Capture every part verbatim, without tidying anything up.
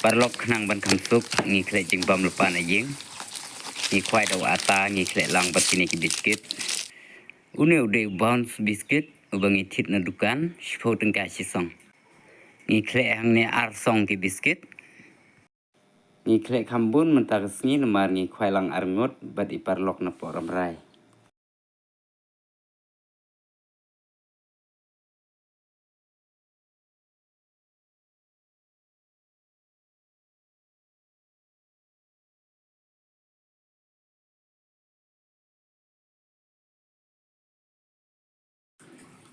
Paralok, khnang ban kham suk, ngi khleh jingbam lypa na ïing. Ngi khwai da u ata, ngi khleh lang bad kine ki biskit. Une u dei u Bounce biskit uba ngi thied na dukan, shiphew tyngka shi song. Ngi khleh hangne ar song ki biskit. Ngi khleh kham bun mynta ka sngi namar ngi khwai lang arngut bad i paralok na Poh Rambrai.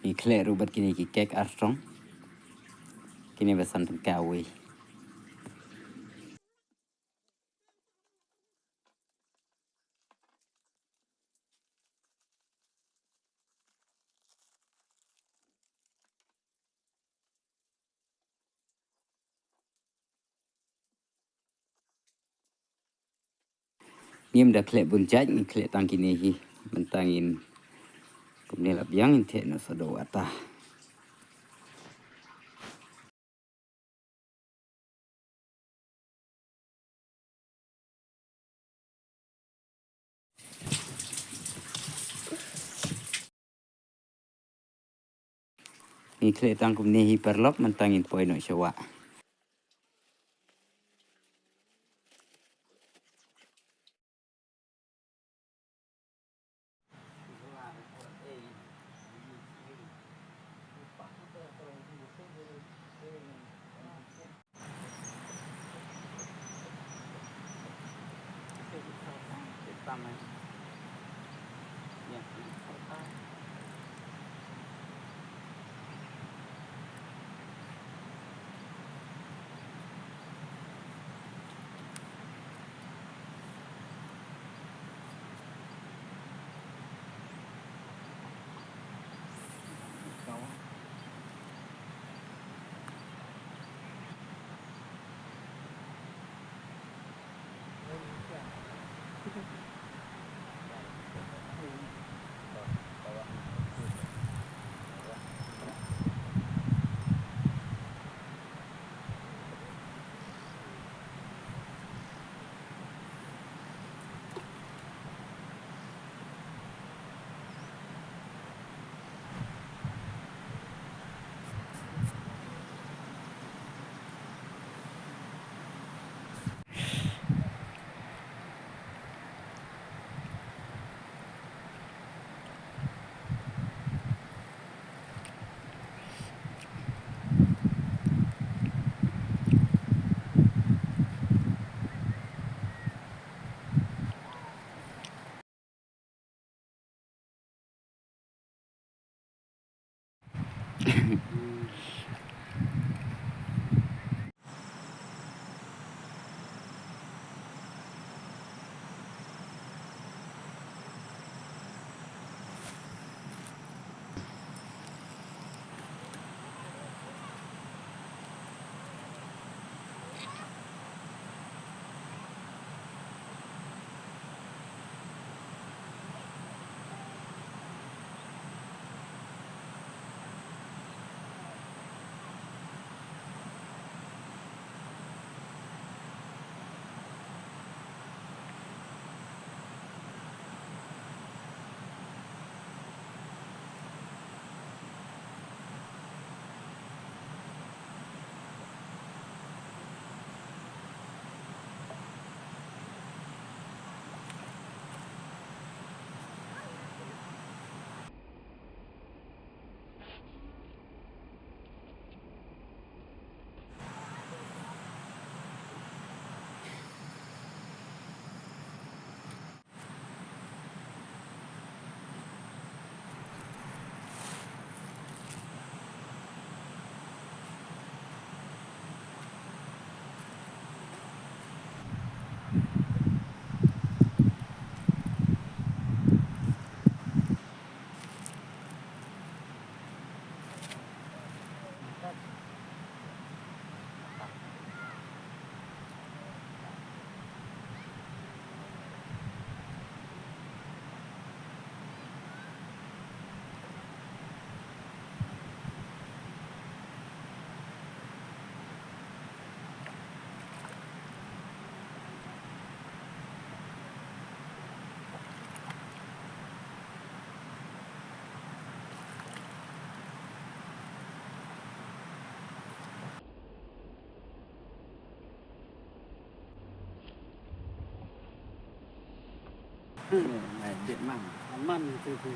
Ngi khleh ruh bad kine ki kek ar song. Kine ba san tyngka uwei. Ngim da khleh bun jait, ngi khleh tang kine hi. Mynta ngin kumne la biang ngin theh noh sa da u ata. Ngi khleh tang kumne hi paralok, mynta ngin poi noh sha wah. Mai bit man. Man tu tu.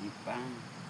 Ipang.